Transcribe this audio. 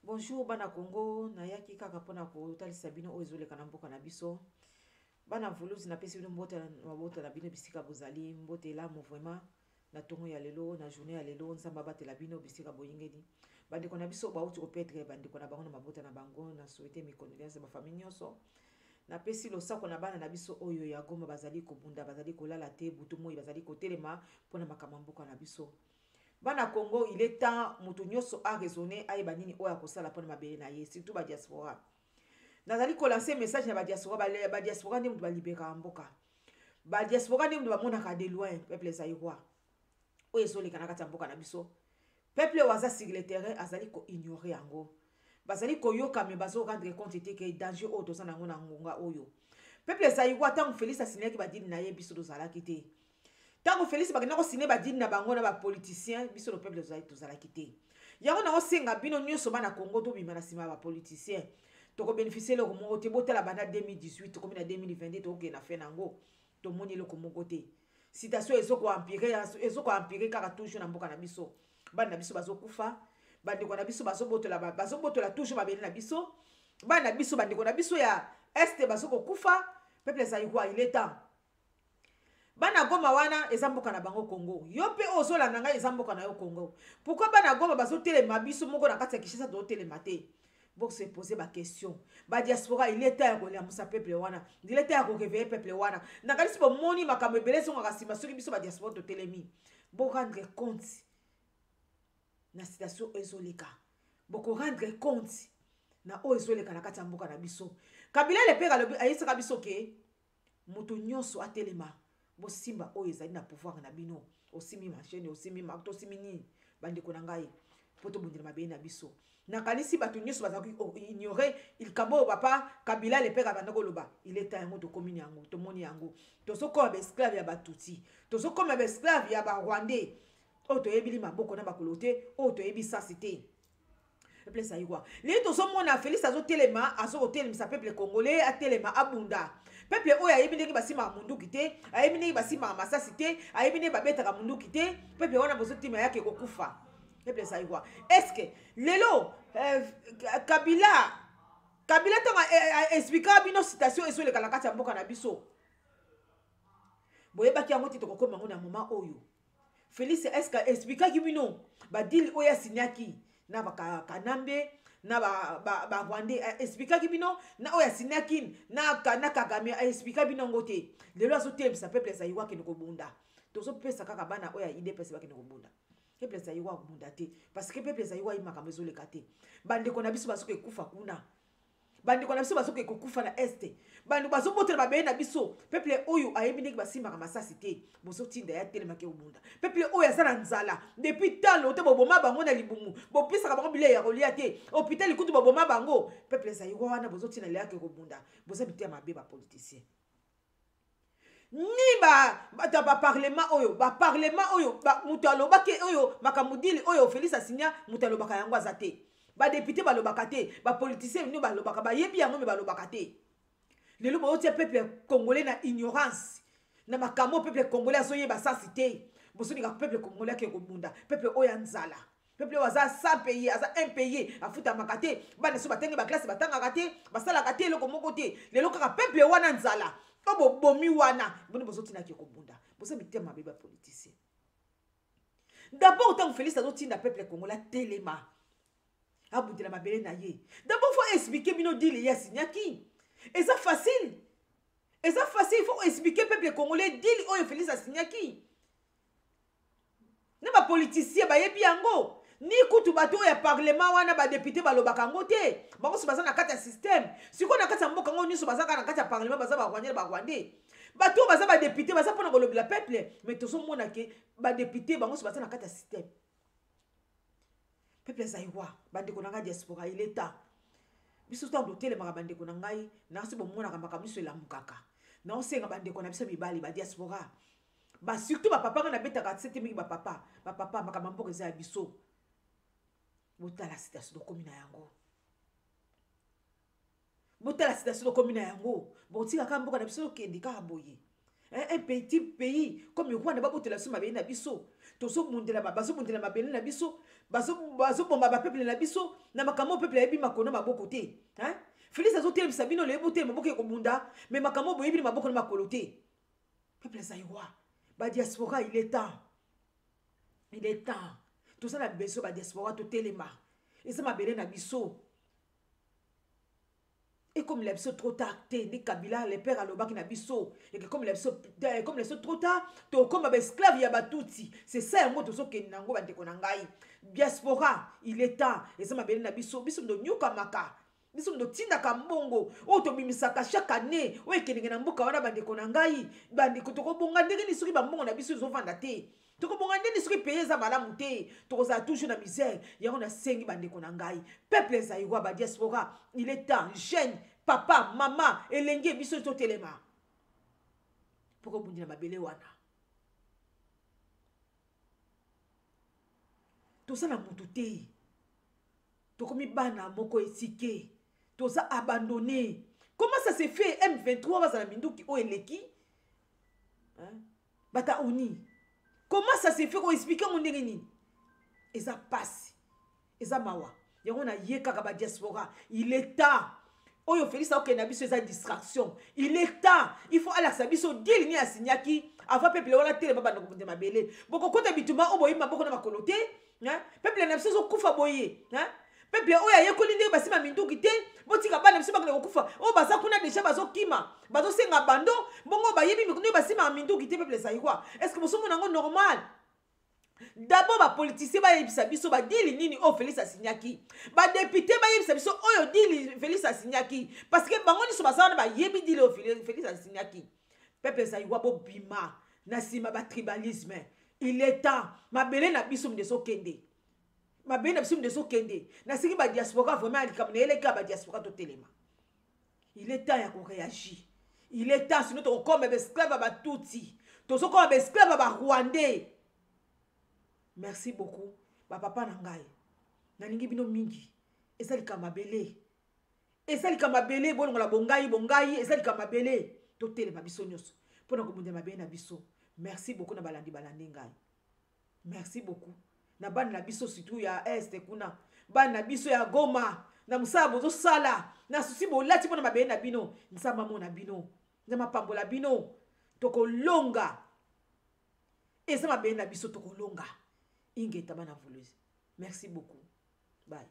Bonjour bana Congo, nayaki kaka mpona kotalisa bino oyo ezoleka na mboka na biso. Bana Mvuluzi, napesi bino mbote mabota na bino bisika bozali, mbote elamu vraiment na tongo ya lelo, na journée ya lelo. Nzambe abatela bino bisika boyingeli. Bandeko na biso bauti koperdre bandeko na bango na mabota na bango, na souhaite mes condoléances ba famille nyonso. Napesi losako na bana na biso oyo ya Goma bazali kobunda, bazali kolala te butu moi, bazali kotelema mpona makambo ya mboka na biso. Bana Congo, il est temps moto nyonso a raisonner, ayeba nini oyo akosala mpona mabele na ye, surtout ba diaspora. Nazali kolancer message na ba diaspora, ba diaspora nde moto baliberaka mboka. Ba diaspora nde moto bamonaka de loin peuple zaïrois oyo ezoleka na kati ya mboka na biso. Peuple oyo aza sur le terrain azali koignore yango, bazali koyoka me bazo rendre compte te ke danger oyo toza nango na ngonga oyo. Peuple zaïrois, ntango Félix asignaki badeal na ye, biso tozalaki te. Ntango Félix bakenda kosigner badeal na bango na bapoliticien, biso le peuple tozalaki te. Yango naosenga bino nyonso bana Congo, tobima na nsima ya bapoliticien, tokobénéficie eloko moko te. Botala, banda 2018 tokomi na 2022, tokokende na fin nango, tomoni eloko moko te. Situation ezokoempirer, ezokoempirer kaka toujours na mboka na biso. Bana na biso bazokufa, bandeko na biso bazobotola, bazobotola toujours mabele na biso. Bana na biso, bandeko na biso ya Est bazokokufa. Peuple zaïrois, il est temps. Bana Goma wana eza mboka na bango Congo. Yo mpe oyo ozolanda ngai, eza mboka na yo Congo. Pourquoi bana Goma bazotelema, biso moko na kati ya Kinshasa tozotelema te? Bose poser baquestion. Badiaspora, il est temps ya kolamusa peuple wana, il est temps ya koréveiller peuple wana. Nakanisi bomoni makambo ebele ezongaka nsima soki biso badiaspora totelemi. Borendre compte na situation ezoleka, bokorendre compte na oyo ezoleka na kati ya mboka na biso. Kabila le père alobi, ayesaka biso ke moto nyonso atelema, bosimba oyo ezali na pouvoir na bino. Osimbi machine, osimbi marteau, osimbi nini, bandeko na ngai, mpo tobundela mabele na biso. Nakanisi bato nyonso bazalaki ignore likambo oyo papa Kabila le père abanda koloba. Il est temps yango tokomi na yango, tomoni yango. Tozokoma baesclave ya Batutsi, tozokoma baesclave ya Barwandais oyo toyebili maboko na makolo te, oyo toyebi sasi te. Peuple zaïrois, lelo tozomona Félix azotelema, azokotelemisa peuple congolais atelema, abunda. Peuple oyo ayebi ndenge basimbaka munduki te, ayebi ndenge basimbaka masasi te, ayebi ndenge babetaka munduki te. Peuple wana bozotima yake kokufa. Peuple zaïrois, est ce que lelo Kabila ntango expliquaka bino situation ezoleka na kati ya mboka na biso, boyebaki yango te? Tokokoma yango na moment oyo. Félix, est ce que expliquaki bino badeal oyo asignaki na bakanambe na Barwandais? Expliquaki bino na oyo asignaki na Kagame? Aexplika bino yango te. Lelo azotelemisa peuple zaïrois akende kobunda. Tozopesa kaka bana oyo ya UDPS bakende kobunda. Peuple zaïrois akobunda te, parce que peuple zaïrois ayi makambo ezoleka te. Bandeko na biso bazoki ekufa kuna, bandeko na biso bazoki kokufa na Est, bandeko bazobotela mabele na biso. Peuple oyo ayebi ndenge basimbaka masasi te, bozotinda ya telemaki kobunda. Peuple oyo aza na nzala depuis talo te, boboma bango na libumu, bopesaka bango bilei ya kolia te, hôpital kutu boboma bango. Peuple zaïrois wana bozotinda leyake kobunda. Boza mitema mabe, bapoliticien ni bato ya baparlement oyo, baparlement oyo moto alobaki oyo makambo deal oyo Félix asinya, moto alobaka yango aza te. Badéputé balobaka te, bapoliticien bino balobaka, bayebi yango me balobaka te. Lelo bozotia peuple congolais na ignorance na makambo peuple congolais azoyeba sasi te. Bozolinga peuple congolais ake kobunda. Peuple oyo ya nzala, peuple oyo aza sans paye, aza impayé, afutamaka te, bana so batangi baklasse batangaka te, basalaka te eloko moko te. Lelo kaka peuple wana nzala oyo bobomi wana, boni bozotinaki kobunda? Boza mitema mabe, bapoliticien. D'abord, ntango Félix azotinda peuple congolais atelema, abundela mabele na ye, d'abord faut expliquer bino deal ye asignaki. Eza facile, eza facile. Faut expliquer peuple congolais deal oyo Félix asignaki na bapoliticien. Bayebi yango ni kutu bato oyo ya parlement wana, badéputé balobaka yango te. Bango nyonso baza na kati ya système. Sikoyo na kati ya mboka yango nyonso baza kaka na kati ya parlement, baza Barwandais na Barwandais. Bato oyo baza badéputé baza mpona kolobela peuple, mais tozomona ke badéputé bango nyonso baza na kati ya système. Peuple zaïrois, bandeko na ngai diaspora, il est temps biso ntango totelemaka. Bandeko na ngai, nasi bomonaka makambo nyonso elamukaka. Naosenga bandeko na biso mibali badiaspora, basurtout bapapa, ngai nabetaka sete mingi bapapa. Bapapa, makambo ya mboka eza ya biso. Botala situation tokomi na yango, botala situation tokomi na yango. Botikaka mboka na biso tokende kaka boye? Un petit pays comme Rwanda babotela biso mabele na biso, tozobundela, bazobundela mabele na biso. Bazoboma bapeuple na biso na makambo oyo peuple ayebi makolo na maboko te, hein? Félix azotelemisa bino leyebi otelema boke kobunda, mais makambo oyo boyebi na maboko na makolo te. Peuple zaïrois, badiaspora, il est temps, il est temps. Toza na besoin badiaspora totelema. Eza mabele na biso, ekomela biso trop tard te. Nde Kabila le père alobaki na biso, ekomela biso, ekomela biso trop tard, tokóma baesclave ya Batutsi. C'est ça, yango tozokende nango. Bandeko na ngai diaspora, il est temps. Eza mabele na biso. Biso ndonyokamaka, biso totindaka mbongo oyo tobimisaka chaque année oyo ekendenge na mboka wana. Bandeko na ngai, bandeko, tokobonga ndenge nini soki bambongo na biso ezovanda te? Tokobonga ndeni soki pays eza malamu te? Tokozala toujours na misère. Yango nasengi bandeko na ngai, peuple zaïrois, badiaspora, il est temps. Jeune, papa, mama, elenge, biso totelema mpo kobundela mabele wana. Toza na mutu te, tokomi bana moko etike, toza abandonné. Comment ça se fait M23 bazala minduki oyo eleki bata oni? Comment ça se fait? Koexpliquer yango ndenge nini? Eza pasi, eza mawa. Yango na ye kaka badiaspora, il est temps. Oyo Félix akokende na biso eza distraction. Il est temps, il faut alakisa biso deal nini asignaki avant peuple wana telema, banda kobunda mabele. Bokokota bitumba oyo boyebi maboko na makolo te. Peuple na biso ezokufa boye, peuple oyo ayekoli ndenge basima minduki te. Botika bana biso bakende kokufa. Oyo baza kuna déjà bazokima, bazosenga bando bongo, bayebi ndenge basimaka minduki te. Peuple ezali quoi? Est ce que bosomona yango normal? D'abord bapoliticien bayebisa biso badeal nini oyo Félix asignaki. Badéputé bayebisa biso oyo deal Félix asignaki, parce que bango nyonso baza wana, bayebi deal oyo Félix asignaki. Peuple zaïrois, bobima na nsima batribalisme. Il est temps. Mabele na biso minde ezokende, mabele na biso minde ezokende. Nasengi badiaspora vraiment, likambo na yeleki ya badiaspora, totelema. Il est temps ya koréagir, il est temps, sinon tokokoma baesclave ya Batutsi, tozokoma baesclave ya Barwandais. Merci beaucoup, bapapa na ngai, nalingi bino mingi. Eza likambo mabele, eza likambo mabele. Bolongola bongai bongai, eza likambo mabele. Totelema biso nyonso mpona kobundela mabele na biso. Merci beaucoup na balandi balandi ngai. Merci beaucoup na bana na biso, surtout ya Est kuna, bana na biso ya Goma, na mosala bozosala, na susi bolati mpona mabele na bino. Nzambe amona bino, Nzambe apambola bino. Tokolonga, eza mabele na biso, tokolonga. Ingeta bana voleuse. Merci beaucoup, bye.